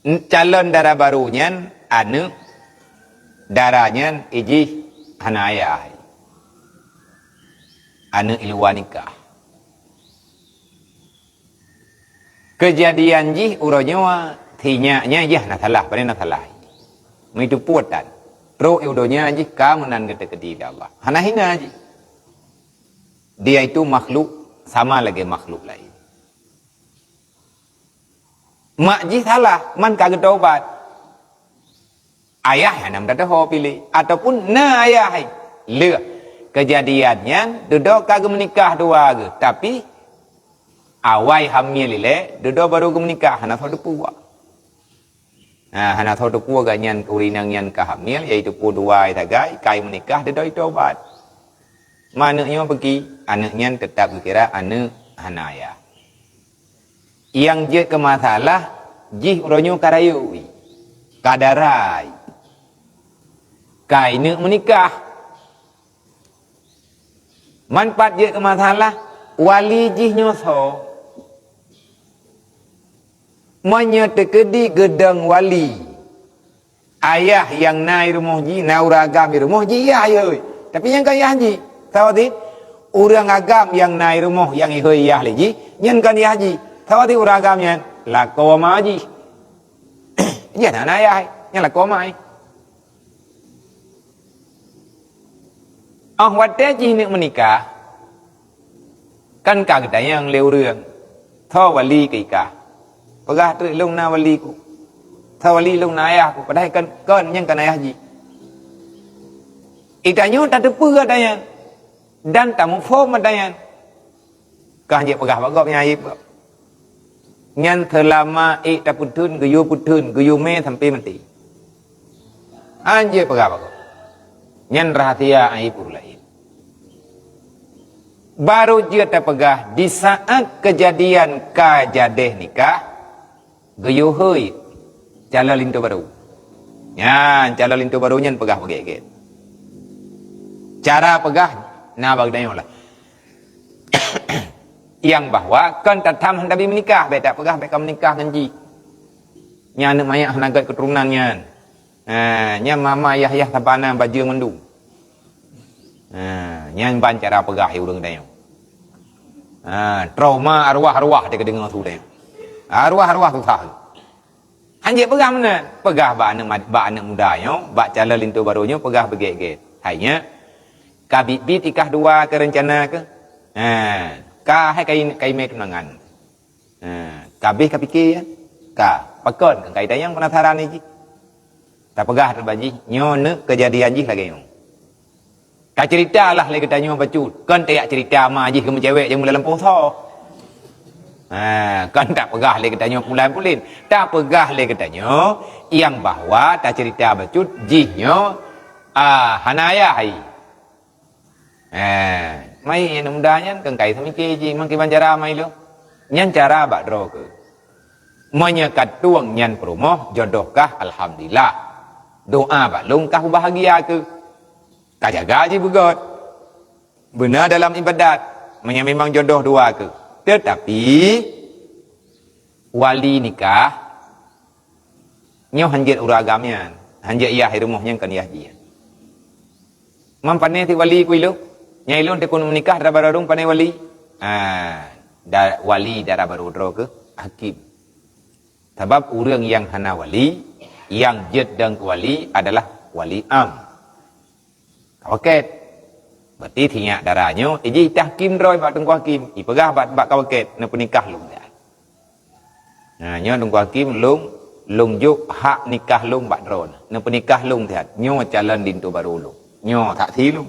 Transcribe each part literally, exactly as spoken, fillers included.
Calon dara barô nyan aneuk dara nyan ijih hana ayah. Aneuk iluwa nikah. Keujadian jih uroe nyoe, si nyak nyan jih hana salah, pane na salah. Meuteupeue tan. Trok u donya jih ka meunan geuteukeudi lé Allah. Hana hina jih. Dia itu makhluk sama lagée makhluk laén. Mak jih salah, man ka geutobat. Ayah hana meudadah ho piléh, ataupun na ayah hai. Leuh. Keujadian nyan, dudoe ka geumeunikah dua geuh, tapi awai hamil ilée, dudoe barô geumeunikah, hana soe teupeue. Ha, hana soe teupeue gobnyan keu ureueng inong nyan ka hamil, yaitu peue dua sagai, kai meunikah, dudoe tobat. Ma aneuk nyoe beuki, aneuk nyan teutab geukira aneuk hana ayah. Nyang jeuet keu masalah, jih uroe nyoe ka rayeuk, ka dara, ka ineuk meunikah. Man pat jeuet keu masalah, wali jih nyoe soe? Meunyoe teukeudi geudong wali, ayah nyang na i rumoh jih, na ureueng agam i rumoh jih, yah ihôi. Tapi nyan kon yah jih. Sawa cit, ureueng agam nyang na i rumoh nyang ihôi yah lé jih, nyan kon yah jih. Sawa cit ureueng agam nyan lakoe ma jih. Nyan hana ayah, nyan lakoe ma. Óh watée jih neuk meunikah, kan ka geutanyong lé ureueng, "Soe wali keu i kah?" Peugah treuk, "Lôn na wali ku." "Soe wali?" "Lôn na ayah ku." Padahai kan kon, nyan kon ayah jih. Itanyoe tateupeue ata nyan dan tamuphom ata nyan. Kah jeuet peugah bak gob nyang aib gob. Nyan seulama ék tapeutheun, geuyue peutheun, geuyue mé sampoe maté. Hana jeuet peugah bak gob. Nyan rahsia aib ureueng laén. Barô jeuet tapeugah disaát keujadian ka jadeh nikah, geuyue hôi calon linto barô. Nyan calon linto barô nyan peugah beugét-gét. Cara peugah na bak geutanyoe lah. Nyang bahwa kon tatham hana bi meunikah, bék tapeugah bék ka meunikah ngon jih. Nyan aneuk manyak hana gét keuturonan nyan. Ha, nyan mama yah-yah sabana bajeueng mandum. Ha, nyan ban cara peugah ureueng tanyoe. Ha, trauma arwah-arwah teuka deungoe su tanyoe. Arwah-arwah susah. Hanjeuet peugah meunan, peugah bak aneuk mad-, bak aneuk muda nyoe, bak calon linto barô nyoe peugah beugét-gét. Hai nyak, ka biet-biet i kah dua keu reuncana keuh? Ha, ka hai kai, kai mé tunangan. Ha, ka abéh ka pike ya? Ka. Pakon keu kai tanyong peunasaran jih? Tapeugah teuk bak jih, nyoe neuk keujadian jih lagée nyoe. Taceurita lah lé geutanyoe bacut, kon tajak ceurita ma jih keu meucewek nyang meulampôh soe. Ha, kon tapeugah lé geutanyoe pulan-pulen. Tapeugah lé geutanyoe nyang bahwa taceurita bacut jih nyoe, ah, hana ayah hai. Eh, mai aneuk muda nyan keu kai seumiké jih, meukiban cara mai lôn. Nyan cara bak droe keuh. Meunyoe ka tueng nyan peurumoh, jodoh kah, alhamdulillah. Doa bak lôn kah beubahagia keuh. Ka jaga jih beugét. Beuna dalam ibadat, meunyoe memang jodoh dua keuh. Teutapi, wali nikah, nyoe hanjeuet ureueng agam nyan, hanjeuet yah i rumoh nyan kon yah jih. Man pané si wali ku ilôn, nyang ilôn teukon meunikah dara barô lôn pané wali. Ah, da-, wali dara barô droe keuh hakim. Sabab ureueng nyang hana wali, nyang jeuet dong keu wali adalah wali am. Kawakét. Berarti sinyak dara nyoe, iji tahkim droe bak teungku hakim. Ipeugah bak, bak kawakét, neupeunikah lôn siat. Nah, nyoe teungku hakim lôn, lôn jok hak nikah lôn bak droe. Neupeunikah lôn siat. Nyoe calon linto barô lôn. Nyoe saksi lôn.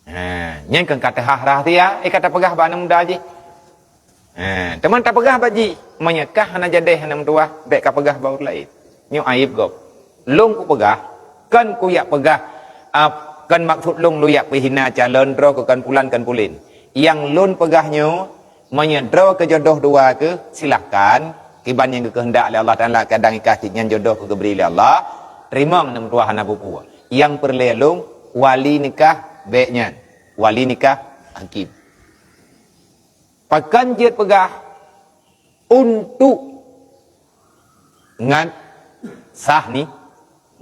Ha, nyan keuh ka teuhah rahsia, eh, ka tapeugah bak aneuk muda jih. Ha, teuma tapeugah bak jih, meunyoe kah hana jadeh hana meutuwah, bék ka peugah bak ureueng laén. Nyoe aib gob. Lôn kupeugah, kon kuyak peugah, ah, kon maksud lôn lôn yak peuhina calon droe keu kon pulan kon pulen. Nyang lôn peugah nyoe, meunyoe droe keu jodoh dua keuh, silahkan. Kiban nyang geukeuheundak lé Allah Taala, kadang ikah cit nyan jodoh keu geubri lé Allah, teurimong aneuk meutuwah hana peue-peue. Nyang peureulée lôn, wali nikah bék nyan. Wali nikah hakim. Pakon jeuet peugah untuk Ngat sah ni,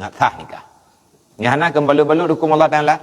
ngat sah nikah. Nyang hana keubalot-balot huköm Allah Taala,